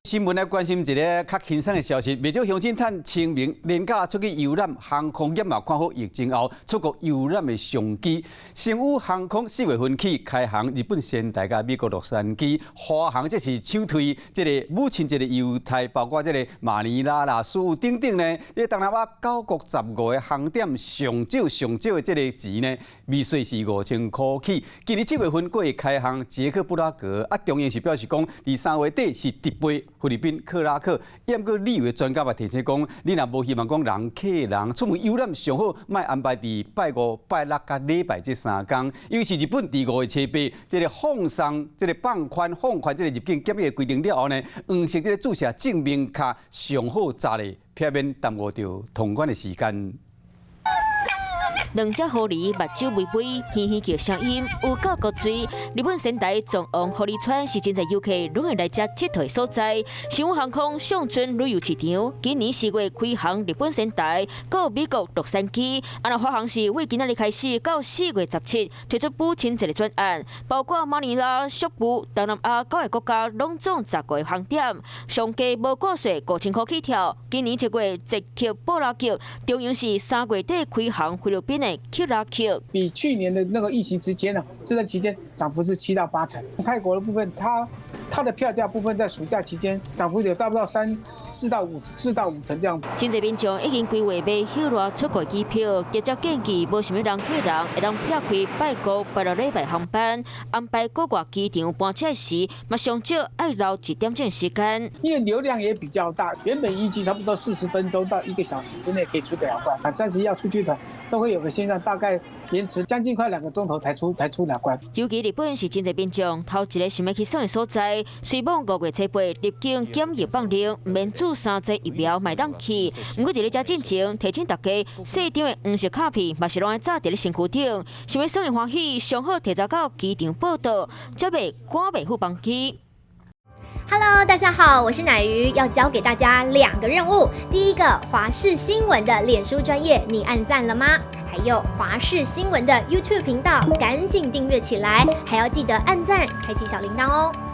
新聞來關心一个較輕鬆的消息，袂少鄉親趁清明連假出去遊覽，航空業嘛看好疫情後出國遊覽的商機。星宇航空4月份起開航日本仙台佮美國洛杉磯，華航則是首推這个母親節的猶太，包括這个馬尼拉啦、蘇等等呢。這個東南亞九國15個航點上少上少的這个錢呢，未稅是5000箍起。今年7月份閣會開航捷克布拉格，啊，中英是表示講，佇3月底是直飛菲律賓克拉克，毋過旅遊專家嘛提醒講，你若無希望講人客人出門遊覽上好，莫安排佇拜五、拜六佮禮拜這三工，尤其是日本佇5月初8，這个放鬆、這个放寬、放寬這个入境檢疫的規定了後呢，黃色這个注射證明卡上好早咧，避免耽誤著通關的時間。兩隻狐狸目睭微微，嘻嘻叫聲音有夠古錐。日本仙台藏王狐狸川是真濟遊客攏會來遮𨑨迌的所在。星宇航空上尊旅遊市場，今年4月開航日本仙台，閣美國洛杉磯。啊，若華航是為今仔日開始到4月17推出母親節的專案，包括馬尼拉、宿務、東南亞九个國家，攏總15個航點，上低無掛稅5000箍起跳。今年7月捷克布拉格，中英是3月底開航菲律賓的克拉克。比去年的那個疫情之間呢，這段期間漲幅是7到8成。泰國的部分，它的票價部分在暑假期間漲幅有達不到三四到五4到5成這樣。真濟民眾已經規劃買歇熱出國機票，業者建議無啥物人客人會當避開拜五、拜六禮拜航班，安排國外機場班車時，嘛上少愛留一點鐘時間。因為流量也比較大，原本預計差不多40分鐘到1個小時之內可以出得了關，啊，暫時要出去的都會有個現象，大概延遲將近快2個鐘頭才出了關。尤其日本是真濟民眾頭一个想欲去耍的所在，雖罔5月初8入境檢疫放令，免注三劑疫苗嘛會當去。毋過佇咧遮進前，提醒大家，細張的黃色卡片嘛是攏愛紮佇咧身軀頂，想欲耍的歡喜，上好提早到機場報到，才袂趕袂赴班機。 Hello，大家好，我是乃瑜，要交給大家兩個任務。第一個，華視新聞的臉書專頁，你按讚了嗎？還有華視新聞的 YouTube 頻道，趕緊訂閱起來，還要記得按讚，開啟小鈴鐺哦。